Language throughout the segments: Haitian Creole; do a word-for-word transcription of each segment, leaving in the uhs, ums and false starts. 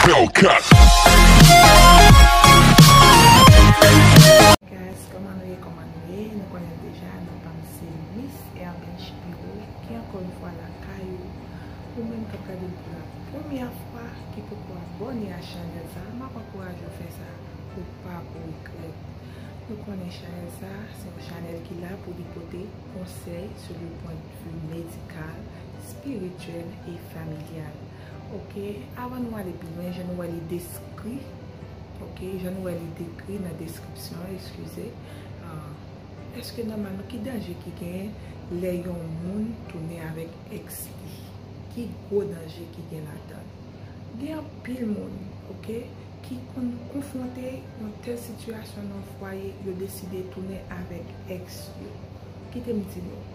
Hellcat. Guys, kòman nou ye, kòman nou ye? Nou konnen deja, non pa m se Miss Erben Shapiro, ki ankò yon fwa lakay ou. Ou menm k ap gade m pou la premyè fwa, ki poko abòne a chanèl sa, m ap ankouraje w fè sa, ou p ap regrèt. Nou konnen chanèl sa, se yon chanèl ki la pou li pote konsèy sou le pwen de vi medikal, espirityèl e familyal. Ok, avan nou ale pi lwen, jan nou wè li deskri, ok, jan nou wè li dekri nan deskripsyon an, eskize, ah, èske nòmalman, ki danje ki genyen lè yon moun tounen avèk èks li? Ki gwo danje ki gen ladan l? Gen anpil moun, ok, ki konn konfwonte yon tèl sitiyasyon nan fwaye, yo deside tounen avèk èks yo. Kite m di nou,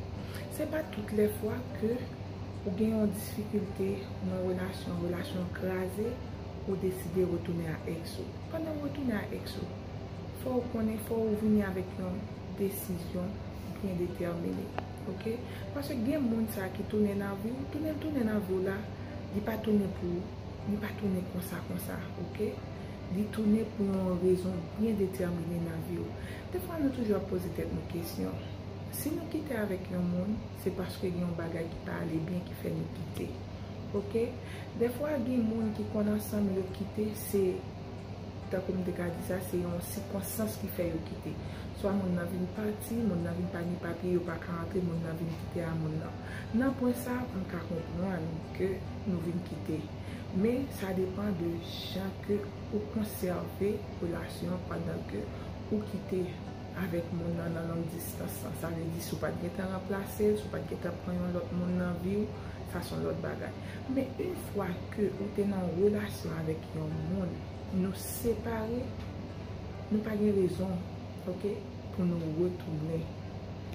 se pa tout lè fwa ke ou gen yon difikilte nan relasyon, relasyon kraze, ou deside retounen a èks ou. Pandan w retounen a èks ou, fò w konnen, fò w vini avèk yon desizyon byen detèmine, ok? Paske gen moun sa ki tounen nan vi w, tounen l tounen nan vi w la, li pa tounen pou ou, li pa tounen konsa konsa, ok? Li tounen pou yon rezon byen detèmine nan vi w. Defwa nou toujou ap poze tèt nou kesyon. Si nou kite avèk yon moun, se paske gen yon bagay ki pa ale byen ki fè nou kite. Ok? Defwa gen moun ki konn ansanm yo kite, se, tankou m te ka di sa, se yon sikonstans ki fè yo kite. Swa moun nan vin pati, moun nan vin pa gen papye, yo pa ka antre, moun nan vin kite a moun nan. Nan pwen sa, m ka konprann ke nou vin kite. Men sa depan de jan ke ou konsève relasyon an pandan ke ou kite avèk moun nan nan long distans lan. Sa vle di si w pa t gentan ranplase l, si w pa t gentan pran yon lòt moun nan vi w, sa se yon lòt bagay. Men yon fwa ke ou te nan yon relasyon avèk yon moun, nou separe, nou pa gen rezon, ok, pou nou retounen.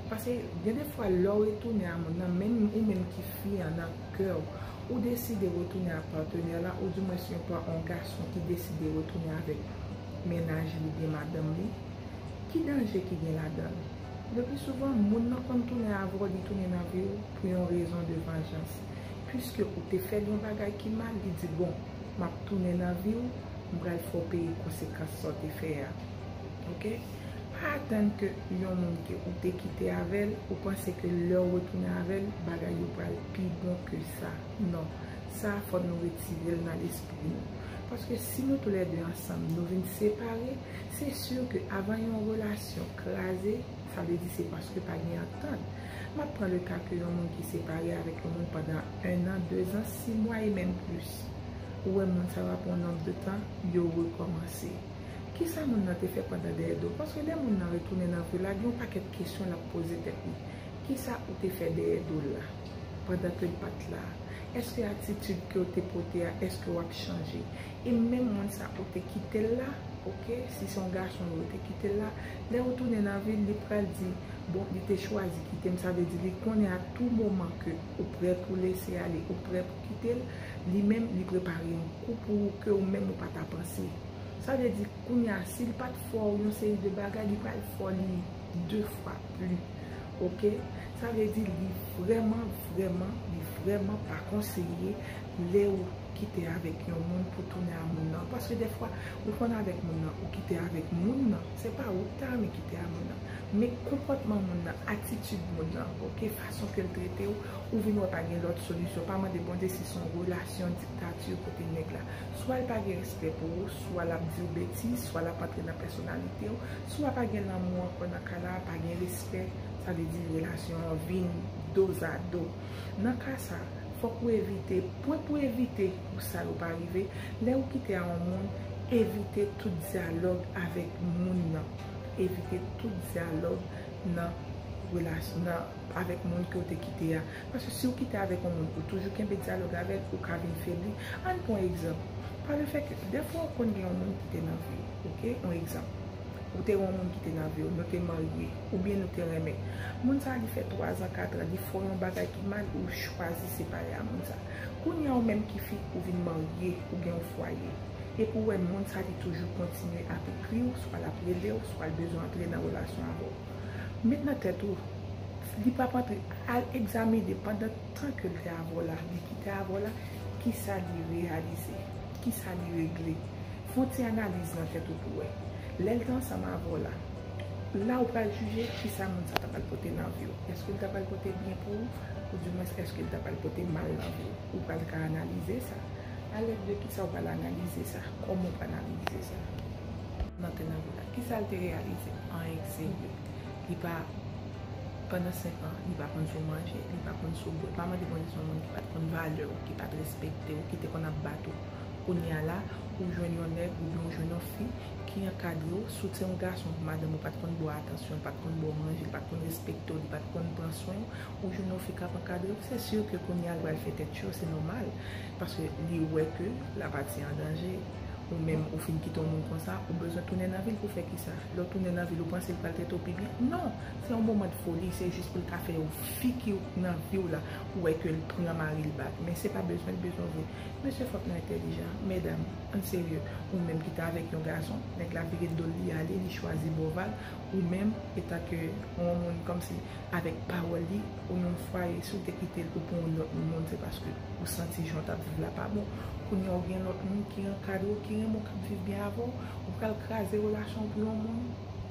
Paske gen de fwa lè w retounen a moun nan, menm ou menm ki fi an nan kè w, ou deside retounen a patnè la, oudimwens yon pa yon gason ki deside retounen avèk mennaj li oubyen madanm li, ki danje ki gen ladan l? Le pli souvan, moun nan konn tounen avè w, li tounen nan vi w pou yon rezon de vanjans. Piske ou te fè l yon bagay ki mal, li di, bon, m ap tounen nan vi w, m pral fè w peye konsekans sa w te fè a. Ok? Pa atann ke yon moun ke ou te kite avè l, ou panse ke lè w retounen avè l, bagay yo pral pi bon ke sa. Non. Sa, fò nou retire l nan lespri nou. Paske si nou toulède ansanm, nou vin separe, se si ke avan yon relasyon kraze, sa vle di se paske pa gen antant. M ap pran le ka ke yon moun ki separe avèk yon moun pandan en an, de zan, sis mwa e menm plis. Ou wè moun sa yo apre yon nonb de tan, yo rekòmanse. Kisa moun nan te fè pandan dèyè do w? Paske lè moun nan retounen nan vi w la, gen yon pakèt kesyon l ap poze tèt li. Kisa ou te fè dèyè do l la? Pandan ke l pa t la? Èske atitid ke w te pote a, èske w ap chanje? E menm moun sa ou te kite l la, ok, si se yon gason ou te kite l la, lè ou tounen nan vi l, li pral di, bon, li te chwazi kite m, sa vle di li konnen a tou moman ke ou prè pou lese ale, ou prè pou kite l, li menm li prepare yon kou pou ou ke ou menm ou pa ta panse. Sa vle di kounye a, si l pa t fè w yon seri de bagay, li pral fè w li de fwa pli. Ok? Sa vle di li vrèman, vrèman, li vrèman pa konseye lè ou kite avèk yon moun pou tounen a moun nan. Paske dèfwa, ou konn avèk moun nan, ou kite avèk moun nan. Se pa ou ki ta renmen kite a moun nan. Men konpòtman moun nan, atitid moun nan, ok, fason ke l trete w, ou vin wè pa gen lòt solisyon. Pa mande Bondye si se yon relasyon diktati kote nèg la. Swa l pa gen respè pou ou, swa l ap di w betiz, swa l ap antre nan pèsonalite w, swa pa gen lanmou ankò nan kay la, pa gen respè, sa vle di relasyon an vin dozado. Nan ka sa, fòk ou evite, pwen pou evite pou sa yo pa rive, lè ou kite a yon moun, evite tout dyalòg avèk moun nan. Evite tout dyalòg nan relasyon, nan, avèk moun ke w te kite a. Paske si w kite avèk yon moun, ou toujou kenbe dyalòg avè l, ou ka vin febli. Ann pran yon egzanp. Pa le fè ke, dèfwa ou konn gen yon moun ki te nan vi w, ok? Yon egzanp. Ou te gen yon moun ki te nan vi w, nou te marye, oubyen nou te renmen. Moun sa a, li fè twa zan, kat zan, li fè w yon bagay ki mal, ou chwazi separe a moun sa. Kounye a, ou menm ki fi, ou vin marye, ou gen yon fwaye. Epi ou wè moun sa, li toujou kontinye ap ekri w, swa l ap rele w, swa l bezwen antre nan relasyon avè w. Met nan tèt ou, li p ap antre. Al egzamine pandan tan ke l te avè w la, li kite avè w la, kisa li reyalize. Kisa li regle? Fè yon ti analiz nan tèt ou pou wè. Lè l te ansanm avè w la, la ou pral jije kisa moun sa ta pral pote nan vi w. Èske l ta pral pote byen pou ou? Oudimwens, èske l ta pral pote mal nan vi w? Ou pral ka analize sa. Alèd de kisa ou pral analize sa? Kòman ou pral analize sa? Nan te nan vi w la. Kisa l te reyalize? Anyen k serye. Li pa, pandan senk an, li pa konn si w manje, li pa konn si w bwè. Pa mande Bondye si w yon moun ki pa t konn valè w, ki pa t respekte w, ki te konn ap bat ou. Kounye a la, ou jwenn yon nèg oubyen ou jwenn yon fi ki ankadre w. Si w te yon gason, madanm ou pa t konn ba w atansyon, li pa t konn ba w manje, li pa t konn respekte w, li pa t konn pran swen w, ou jwenn yon fi k ap ankadre w, se si ke kounye a l pral fè tèt cho, se nòmal. Paske li wè ke l ap pati an danje. Ou menm, ou fin kite yon moun konsa, ou bezwen tounen nan vi l pou fè kisa? Lè w tounen nan vi l, ou panse l pral trete w pi byen? Non! Se yon moman de foli, se jis pou l ka fè yon fi ki nan vi w la, ou wè ke l pran mari l bak. Men se pa bezwen l bezwen w vre. Mesye, fòk nou entèlijan. Medam, ann serye. Ou menm ki te avèk yon gason, nèg la vire do l, li ale, li chwazi ba w vag. Ou menm, etanke yon moun kòmsi avèk pawòl li, ou nan yon fwaye, si w te kite l pou pran yon lòt moun, se paske ou santi jan w t ap viv la pa bon. Kounye a, ou gen lòt moun ki ankadre w, ki renmen w, k ap viv byen avè w, ou pral kraze relasyon w pou yon moun.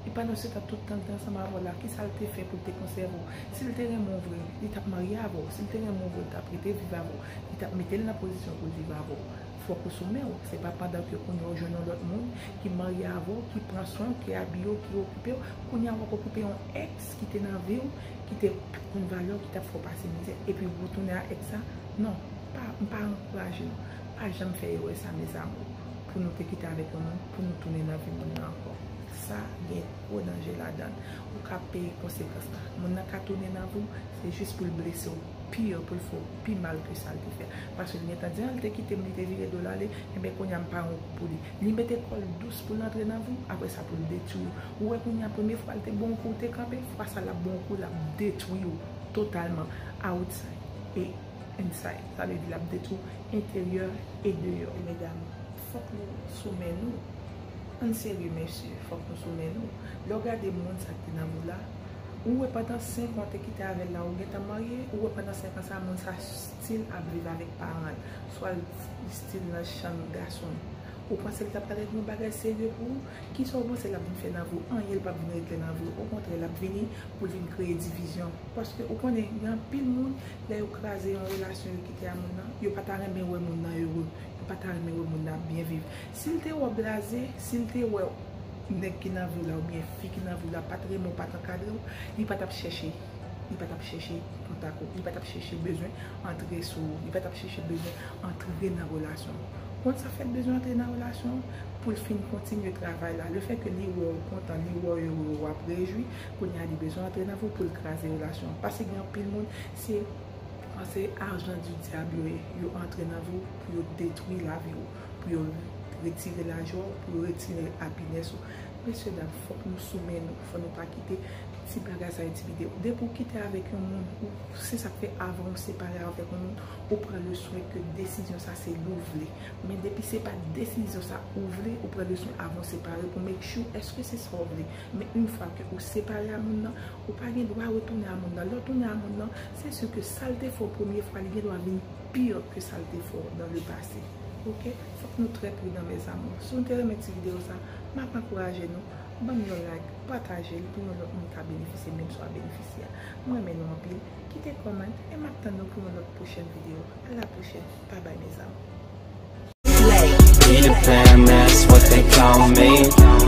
E pandan se tan, tout tan l te ansanm avè w la, kisa l te fè pou l te konsève w? Si l te renmen w vre, li t ap marye avè w. Si l te renmen w vre, li t ap rete viv avè w. Li t ap mete l nan pozisyon pou l viv avè w. Fòk ou sou men w. Se pa pandan ke kounye a ou jwenn yon lòt moun ki marye avè w, ki pran swen w, ki abiye w, ki okipe w. Kounye a w ap okipe yon èks ki te nan vi w, ki te konn valè w, ki t ap fè w pase mizè. Epi ou tounen ak èks sa. Non, pa, m pa ankouraje nou. Pa janm fè erè sa, mes amours. Pou nou te kite avèk yon moun, pou nou tounen nan vi moun nan ankò. Sa gen gwo danje ladan l. Ou ka peye konsekans la. Moun nan ka tounen nan vi w, se jis pou l blese w pi, pou l fè w pi mal ke sa l te fè. Paske l gentan di, ah, l te kite m, li te vire do l ale, enben kounye a m pa yon kou pou li. Li mete kò l dous pou l antre nan vi w, apre sa pou l detwi w. Ou wè kounye a, premye fwa l te ba w yon kou, ou te kanpe, fwa sa l ap ba w yon kou, l ap detwi w totalman. Outside e inside. Sa vle di l ap detwi w enteryè e deyò. Medam, fòk nou sou men nou. Ann serye, mesye, fòk nou sou men nou. Lè w gade moun sa ki te nan vi w la, ou wè pandan senk an w te kite avè l la, ou gentan marye, ou wè pandan senk an sa, moun sa still ap viv avèk paran l. Swa l still nan chanm gason l. Ou panse l ta pral regle yon bagay serye pou ou? Kisa w panse l ap vin fè nan vi w? Anyen l p ap vin regle nan vi w. Okontrè, l ap vini pou l vin kreye divizyon. Paske ou konnen, gen anpil moun, lè yo kraze yon relasyon yo kite a moun nan, yo pa ta renmen wè moun nan ere. Yo pa ta renmen wè moun nan ap byen viv. Si l te wè w blaze, si l te wè nèg ki nan vi w la oubyen fi ki nan vi w la pa t renmen w, pa t ankadre w, li pa t ap chèche, li pa t ap chèche kontak ou, li pa t ap chèche bezwen antre sou ou, li pa t ap chèche bezwen antre nan relasyon w. Konn sa fè l bezwen antre nan relasyon w? Pou l fin kontinye travay la. Lefètke li wè w kontan, li wè w ere, w ap rejwi, kounye a li bezwen antre nan vi w pou l kraze relasyon an. Paske gen anpil moun, se, se ajan di dyab yo ye. Yo antre nan vi w pou yo detwi lavi w, pou yo retire lajwa w, pou yo retire happiness ou. Mesye dam, fòk nou sou men nou, fò nou pa kite ti bagay sa entimide w. Depi w kite avèk yon moun, ou, se sa k fè avan w separe avèk yon moun, ou pran le swen ke desizyon sa se li w vle. Men depi se pa desizyon sa ou vle, ou pran le swen avan w separe pou make sure èske se sa w vle. Men yon fwa ke ou separe a moun nan, ou pa gen dwa retounen a moun nan. Lè w tounen a moun nan, se si ke sa l te fè w premye fwa, li gen dwa vin pi ke sa l te fè w dans le passé. Oke? Fòk nou trè pridan, mes amours. Si w te renmen ti videyo sa, m ap ankouraje nou. Ban m yon like, pataje l pou yon lòt moun ka benefisye menm jan w benefisye a. Mwen renmen nou anpil. Kite kòmantè e m ap tann nou pou yon lòt pwochèn videyo. A la pwochèn. Babay, mes amours. Peter Pan, that's what they call me.